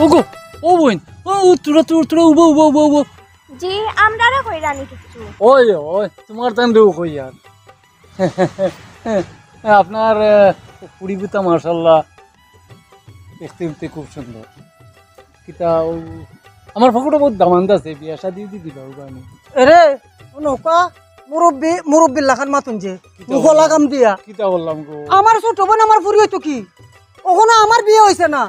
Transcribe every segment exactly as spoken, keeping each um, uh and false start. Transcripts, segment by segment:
ওগো, ও বইন, ও, ও, তোরা, তোরা, তোরা, উবো, উবো, উবো, উবো। জি, আমরারে কইরানি কিচ্ছু। ওই, ওই, তোমার তান দেও কই আর। আপনার, আহ, ফুড়িগুতা মাশাআল্লাহ, দেখতে উঠতে খুব সুন্দর। কিতা, ও, আমার পকেটো বহুত দামান্দ আছে, বিয়া শাদি যদি দিবা, ওগো আমি। এরে, নৌকা, মুরব্বি, মুরব্বির লাখান মাতুন যে। কিতা মুখো বললাম? লাগাম দিয়া। কিতা বললাম গো? আমার ছোট বোন আমার ফুড়ি অইতো কি? অখনো আমার বিয়া অইছে না।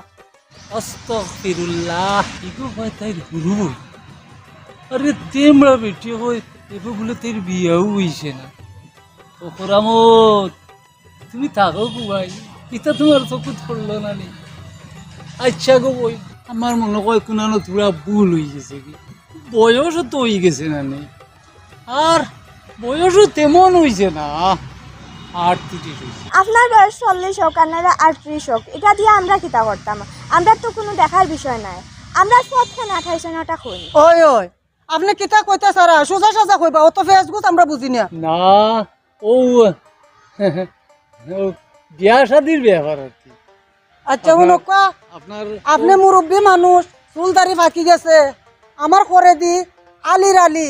আস্তাগফিরুল্লাহ, ইগু কয় তাইর হুরু। আরে তেমরা বেটি কয়, এগু বলে তাইর বিয়াও অইছে না। ও করামত, তুমি থাকো গো ভাই, ইতা তোমার চকুত পড়লো না নি? আচ্ছা গো বই, আমার মনে কয় কুনানো থুড়া ভুল অই গেছে কি, বয়সও তো অই গেছে না নি, আর বয়সও তেমন অইছে না, আটত্রিশ অইছে। আপনার বয়স চল্লিশ হোক আর নাইলে আটত্রিশ হোক, ইটা দিয়া আমরা কিতা করতাম? আমরা তো কুনু দেখার বিষয় নায়। আমরা সব কেন আঠাইশো নটা কই। ওই ওই, আপনে কিতা কইতা সারা? সোজা সাজা কইবা, অত ফেসগুস আমরা বুঝি না। না, ও, ও বিয়া শাদির ব্যাপার আর কি। আচ্ছা, আপনার- নৌকা, আপনার আপনে মুরব্বি মানুষ, চুল দাড়ি পাকি গেছে, আমার করেদি আলির আলি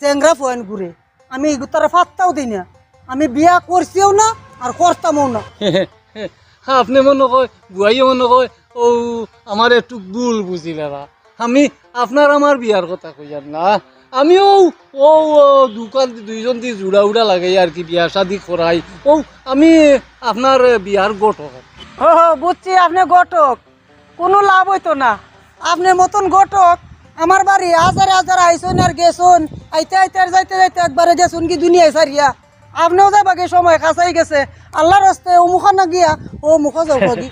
চেংরা ফয়েন ঘুরে। আমি ইগুতারে ফাত্তাও দেই না। আমি বিয়া করছিও না, আর করতামও না। আপনে মনে কয়, বুয়াইয়ে মনে কয়, ও আমার একটু ভুল বুঝিলারা। আমি আপনার আমার বিয়ার কথা কইয়ার না। আমিও ও, ও দুকান দুইজন দি জুড়া উড়া লাগাই আর কি, বিয়া শাদি করাই। ও আমি আপনার বিয়ার ঘটক। হো হো, বুঝছি আপনে ঘটক, কুনু লাভ অইতো না। আপনে মতন ঘটক আমার বাড়ি হাজার হাজার আইছইন আর গেছইন, আইতে আইতে আর যাইতে যাইতে একবারে গেছইন কি দুনিয়ায় ছাড়িয়া। আপনেও যাইবা কি সময় কাছাই গেছে, আল্লার রাস্তায় অমুখা না গিয়া অমুখা যাও কদি।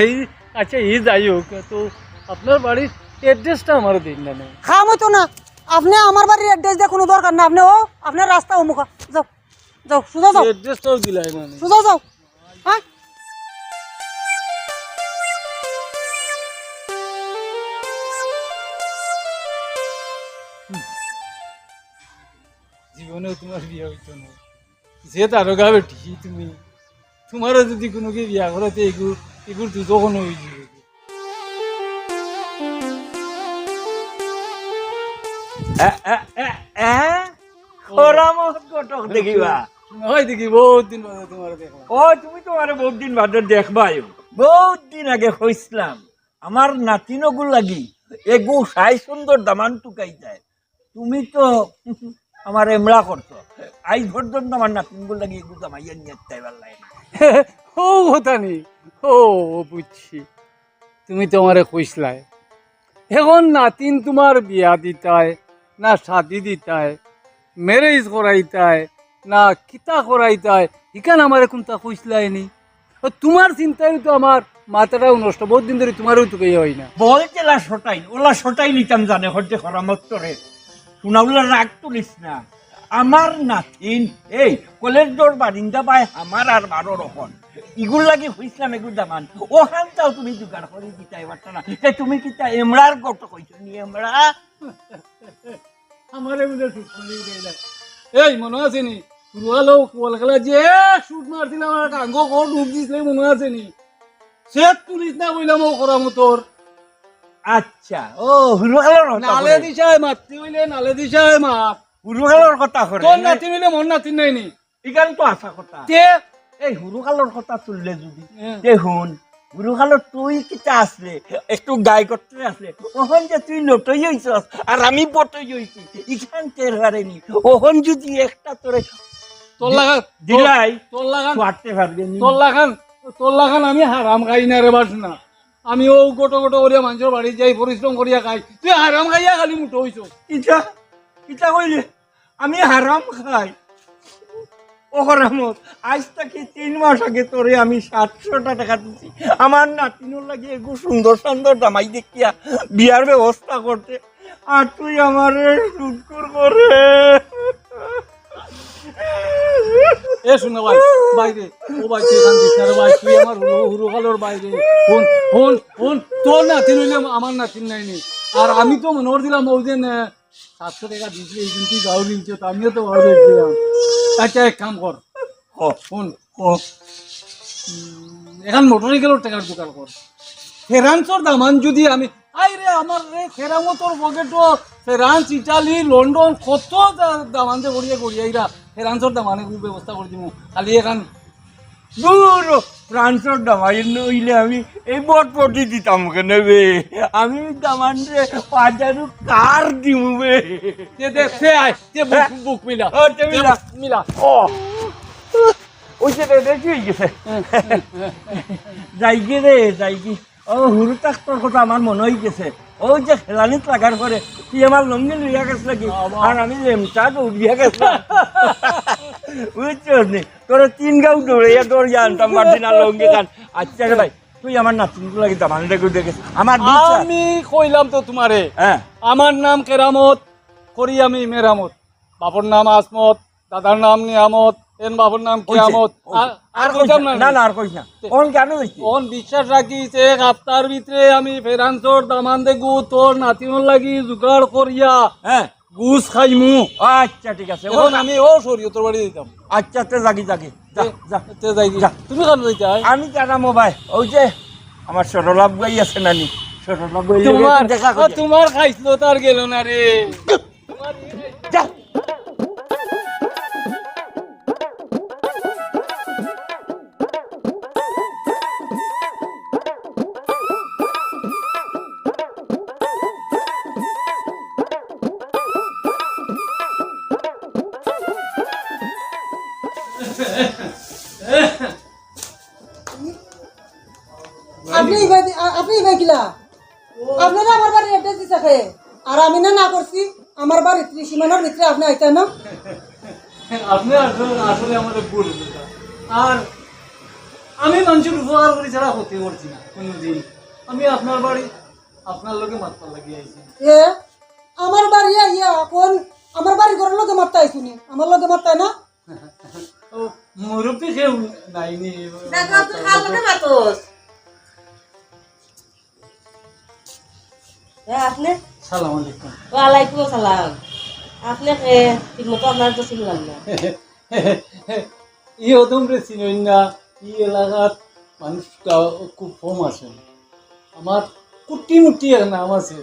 এই, আচ্ছা, ই যাই হোক, তো আপনার বাড়ির অ্যাড্রেসটা আমার দিন না। কাম অইতো না, আপনে আমার বাড়ির অ্যাড্রেস দিয়া কুনু দরকার না। আপনে ও, আপনার রাস্তা অমুখা, যাও, যাও, সোজা যাও, অ্যাড্রেসটাও দিলাই মানে। সোজা যাও। হ্যাঁ? জীবনেও তোমার বিয়া অইতো না। যে দারোগা বেটি তুমি, তোমারও যদি কুনু কি বিয়া করাইতে এগু, এগুর দুজখন অই যাবে। এ, এ, এ, এ? করামত ঘটক দেখিবা। হয় দেখি, বহুত দিন বাদে তোমার দেখলাম। ও, তুমি তো আমারে বহুত দিন বাদে দেখবায়। বহুত দিন আগে কইছলাম, আমার নাতিনগুর লাগি এগু সাই সুন্দর দামান টুকাই যায়। তুমি তো আমার এমলা করছো। আইজ পর্যন্ত আমার নাতিনগুর লাগি এগু জামাই আনিয়া দিতায় পারলায় না। ও কথা নি, ও বুঝছি, তুমি তো আমারে কইছলায়। এখন নাতিন তোমার বিয়া দিতায়, না শাদি দিতায়, ম্যারেজ করাইতায়, না কিতা করাইতায়, ইখান আমারে কুনতা কইছলায় নি। ও তোমার চিন্তায় তো আমার মাথাটাও নষ্ট, বহুত দিন ধরি তোমারেও তো বিয়া অয় না। বল যেলা শটাইল, ওলা শটাইল ইতাম জানে হরতে করামত তোরে। শুনাউলা রাগ তুলিস না। আমার নাতিন, এই কলেজর বারিন্দা বায় আমার আর বারো রকম। ইগুর লাগি কইছলাম এগু দামান। ওখানটাও তুমি জোগাড় করি দিতায় পারতা না। তে তুমি কিতা এমরার ঘটক অইছো নি এমরা? আমারে বুঝে সুখ করি দেয় না। এই মনো আছে নি? পুরুয়ালো কলকালা যে শুট মারছিলাম আর গাঙ্গো কোট ডুব দিছিলে মনো আছে নি? সে তুলিস না কইলাম ও করামতর। আচ্ছা, ও হুরুকালর কথা নালে কইরে। দিশায় মারতে অইলে নালে দিশায় মার। হুরুকালর কথা কইরে। তোর নাতিন অইলে মোর নাতিন নায় নি। ইখান তো আশা কথা। তে এই হুরুকালর কথা তুললে যদি, হ্যাঁ। তে হুন, হুরুকালর তুই কিতা আছলে, একটু গাই করতে আছলে, ওখান যে তুই নটই অইছস, আর আমি বটই অইছি, ইখান টের পারে নি। ওখান যদি একটা তোরে তোর লাগান, দিলাই, তোর লাগান, পারতে পারবে নি। তোর লাগান, তোর লাগান আমি হারাম খাই না রে বাস না। আমি ও গোটো গোটো করিয়া মানুষর বাড়ি যাই, পরিশ্রম করিয়া খাই। তুই হারাম খাইয়া খালি মুটো অইছস। ইটা, ইটা কইলে, আমি হারাম খাই। ও করামত, আইজ থাকি তিন মাস আগে তোরে আমি সাতশোটা টেকা দিছি। আমার নাতিনর লাগি এগু সুন্দর সুন্দর জামাই দেখিয়া বিয়ার ব্যবস্থা করতে। আর তুই আমারে সুদখুর করে। এ শুনো ভাই, বাইরে, ও ভাই, তুই এখান দিস না রে ভাই, তুই আমার হুরু, হুরুকালর বাইরে। হুন, হুন, হুন, তোর নাতিন অইলে আমার নাতিন নায় নি। আর আমি তো মনে করছিলাম ও যে, আহ, সাতশো টেকা দিছি, এই দিন তুই গাউর নিচ্ছ, তো আমিও তো ভালো দেখছিলাম। আচ্ছা, এক কাম কর। ও, হুন, ও। উম, এখন মোটরসাইকেলর টেকার জোগাড় কর। ফেরান্সর দামান যদি আমি আইরে আমার রে, কেরামতর পকেটো ফ্রান্স, ইটালি, লন্ডন, কত দা-, দামান্দে গড়িয়া গড়িয়া আইরা। ফ্রান্সর দামান্দে খুব ব্যবস্থা করি দিমু। খালি এখান দূর, ফ্রান্সর দামান্দে অইলে আমি এই বট পটি দিতাম কেনে বে? আমি দামান্দরে পাঁচ হাজার কার দিমু বে? তে দে, তে আয়, তে বুক, হ্যাঁ? বুক মিলা। ও, তে মিলা। মিলা। ও, ওই যে রে, রে, কি হয়ে গেছে? যাইগি রে, যাইগি। ও, হুরু থাকতর কথা আমার মনো অই গেছে। ওই যে খেলানিত লাগার পরে তুই আমার লুঙ্গি লইয়া গেছলে কি, বাবা। আর আমি লেমটা দৌড়িয়া গেছলাম। বুঝছস নি? তোরে তিন গাউ দৌড়াইয়া দৌড়িয়া আনতাম পারছি না লুঙ্গি খান। আচ্ছা রে ভাই, তুই আমার নাতিনগুর লাগি দামান্দরে দেখিস। আমার বিশ্বাস। আমি কইলাম তো তুমারে, হ্যাঁ। আমার নাম কেরামত, করি আমি মেরামত। বাপর নাম আসমত, দাদার নাম নিয়ামত, এন বাপর নাম ওই যে, কিয়ামত। ওই যে। আর, আর আর কইস কইতাম না, না, না, না। না, আর কইস না। তে অন কেনে কইছি? অন বিশ্বাস রাখিস, এক হাপ্তার ভিতরে আমি ফেরান্সর দামান্দেগু তোর নাতিনর লাগি জোগাড় করিয়া হ্যাঁ। গুস খাইমু। আচ্ছা, ঠিক আছে। এখন আমি ও শরীয়তর বাড়ি যাইতাম। আচ্ছা, তে যাগি, যাগি। যা, তে, যা। তে যাইগি। যা। তুমি কেনে যাইতায়? আমি কেরামো ভাই, ওই যে আমার সরলাব ভাই আছে নানি, সরলাব ভাই তুমার, দেখা ও, করি। তুমার খাইছলত আর গেল না রে। যা। আপনে ইবায় দি-, আ-, আপনে ইবায় কিলা? ও। আপনারা আমার বাড়ির address দিছে কে? আর আমি না, না করছি, আমার বাড়ির ত্রিসীমানার ভিতরে আপনে আইতা না? আপনে আসলে, আসলে আমারে ভুল বুঝলা। আর আমি মানষর উপকার করি ছাড়া ক্ষতি করছি না কোনোদিন। আমি আপনার বাড়ি, আপনার লগে মাতবার লাগি আইছি। এ, আমার বাড়ি আইয়া এখন আমার বাড়ি ঘরর লগে মাততা আইছনি, আমার লগে মাততা না? ও, মুরব্বি কেউ নাইনি। দেখো, তুই কার লগে মাতস? এ, আপনে? সালাম আলাইকুম। ওয়ালাইকুম আসসালাম। আপনে কে? ঠিক মতো আপনারে তো চিনলাম না। ই অদমরে চিনইন না, ই এলাকাত মানুষ কা-, খুব কম আছইন। আমার কুটি-মুটি এক নাম আছে,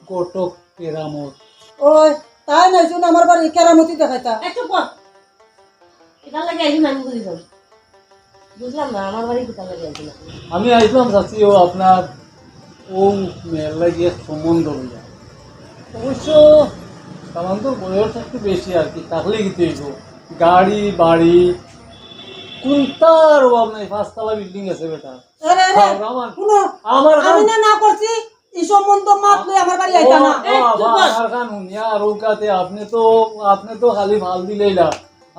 ঘটক কেরামত। ওই, তাইন আইছইন আমার বাড়ি কেরামতি দেখাইতা। এই চুপ কর। কিতার লাগি আইছইন আমি বুঝি যাই। বুঝলাম না, আমার বাড়ি কিতার লাগি আইছইন আপনে? আমি আইছলাম চাচি, ও আপনার ও মেয়ের লাগি এক সম্বন্ধ লইয়া। অবশ্য দামান্দর বয়স একটু বেশি আর কি, থাকলে কিতা অইবো? গাড়ি, বাড়ি, কুনটার অভাব নাই, পাঁচতলা building আছে বেটা। আরে, আরে, আর আমার, হুনো, আমার আমি কাম না, না করছি, ই সম্বন্ধ মাত লই আমার বাড়ি আইতা না। ও, এই, চুপ কর। আমার কান হুনিয়া আর ও কাতে আপনে তো, আপনে তো খালি ফাল দিলাইলা।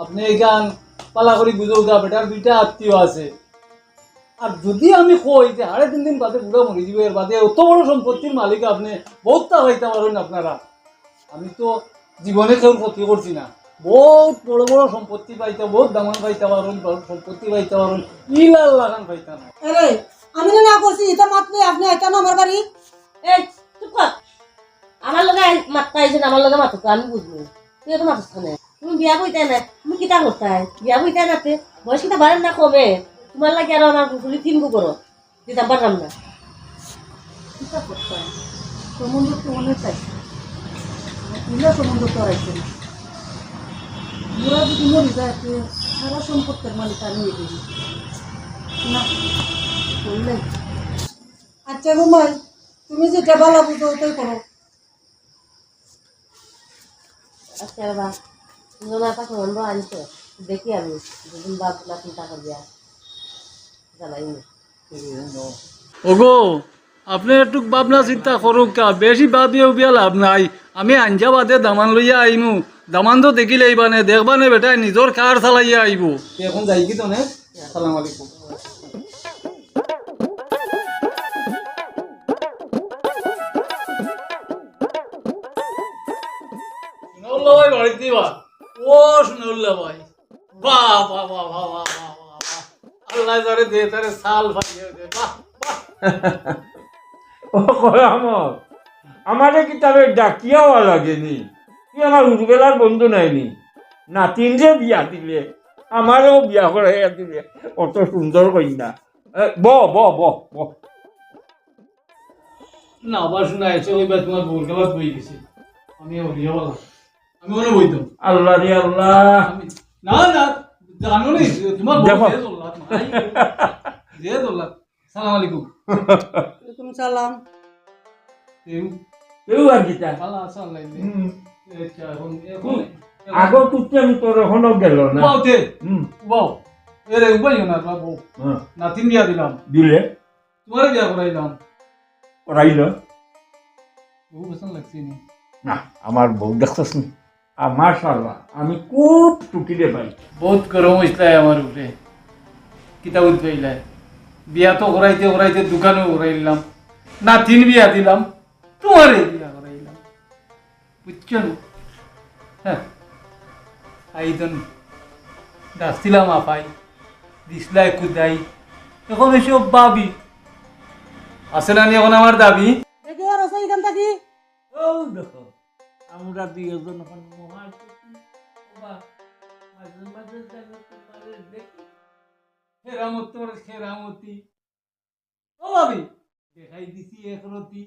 আপনে ইখান পালা করি বুঝউক্কা, বেটার দুইটা আত্মীয় আছে। আর যুদি আমি কই যে হাড়ে তিন দিন বাদে বুড়া মরি যিবো, এর বাদে অত বড় সম্পত্তির মালিক আপনে, বউততা পাইতা পারইন আপনারা। আমি তো জীবনে কেউর ক্ষতি করছি না। বউত বড় বড় সম্পত্তি পাইতা, বউত দামান পাইতা পারইন, বড় সম্পত্তি পাইতা পারইন, ইলার লাখান পাইতা না। আরে, আমি না, না করছি, ইতা মাত লই আপনে আইতা না আমার বাড়ি। এই, চুপ কর। আমার লগে আই-, মাততা আইছইন, আমার লগে মাতউক্কা, আমি বুঝমু। তুই অত মাতস কেনে? তুমি বিয়া বইতায় না, তুমি কিতা করতায়? বিয়া বইতায় না তে? বয়স কিতা বাড়ের না কমের? তুমার লাগি আরো আমার পুকুরি তিন গু করো। দিতাম পারলাম না। কিতা করতাম? সম্বন্ধ তো অনেক আইছে। ইলা সম্বন্ধ তো আর আইছে না। বুড়া যদি মরি যায়, তে সারা সম্পত্তির মালিক আমি অই যাইমু। না, করলে। আচ্ছা, রুমাই, তুমি যেটা ভালা বুঝো, ওটাই করো। আচ্ছা বাবা, তুমি আমার কাছে নম্বর আনছো, দেখি আমি দুদিন বাদ না চিন্তা করিয়া জানাইনি। ওগো, আপনে একটু ভাবনা চিন্তা করউক্কা, বেশি ভাবিয়া উবিয়া লাভ নাই। আমি আইঞ্জা বাদে দামান লইয়া আইমু, দামান তো দেখিলাইবানে, দেখবানে বেটায় নিজর কার চালাইয়া আইবো। তে এখন যাইগি তো নে? আসসালামু আলাইকুম। সুনাউল্লা ভাই বাড়িত নি বা? ও সুনাউল্লা ভাই, বাহ, বাহ, বাহ। আল্লায় যারে দে, তারে সাল ফালিয়া দে, বাহ, বাহ। ও করামত, আমারে কিতা বে ডাকিয়া আওয়া লাগেনি? তুই আমার হুরুবেলার বন্ধু নায়নি? নাতিনরে বিয়া দিলে, আমারেও বিয়া করাইয়া দিলে, অত সুন্দর কইন্যা। এ, ব, ব, ব, ব। না, আবার শুনা আছে, ওই ভাই তোমার বউর খেলা হয়ে গেছে। আমি ওরিয়া বলা। আমি ওরে বইতাম। আল্লাহ রে আল্লাহ। আমি, না, না, জানো নি, তোমার বউ দেখো। যে জল্লাদ, মাই, যে জল্লাদ। সালাম আলাইকুম। ওয়ালাইকুম সালাম। কেউ? কেউ আর কিতা? ভালো আছো, আল্লাহ দিলে। হুম। আচ্ছা, এখন, এখন, হুম। এখন আগো তুই আমি তোর এখনো গেল না। উবাও তে। হুম। উবাও। এরে, উবাইও না, বাবু। হ্যাঁ। নাতিন বিয়া দিলাম। দিলে? তোমারে বিয়া করাইলাম। করাইল? বউ পছন্দ লাগছে নি? না, আমার বউ দেখছস নি? আর মাশাআল্লাহ, আমি খুব সুখী রে ভাই। বহুত গরম হইছিল আমার উপরে। কিতা বুঝ পাইলাই? বিয়া তো করাইতে করাইতে দোকানও করাইলাম। নাতিন বিয়া দিলাম, তোমারে বিয়া করাইলাম। বুঝছো নি? হ্যাঁ। আইদন ডাকছিলাম আপাই, দিছলাই কুদাই। এখন এসব ভাবি। আছে না নি এখন আমার দাবি? দেখি আর আছে এখান থাকি। ও দেখো, আমরা দুই একজন এখন মহা সুখী। বাবা, মাঝে মাঝে যেন তোমারে দেখি। খেরামত তোমার খেরামতি। ও ভাবি, দেখাই দিছি এক রতি।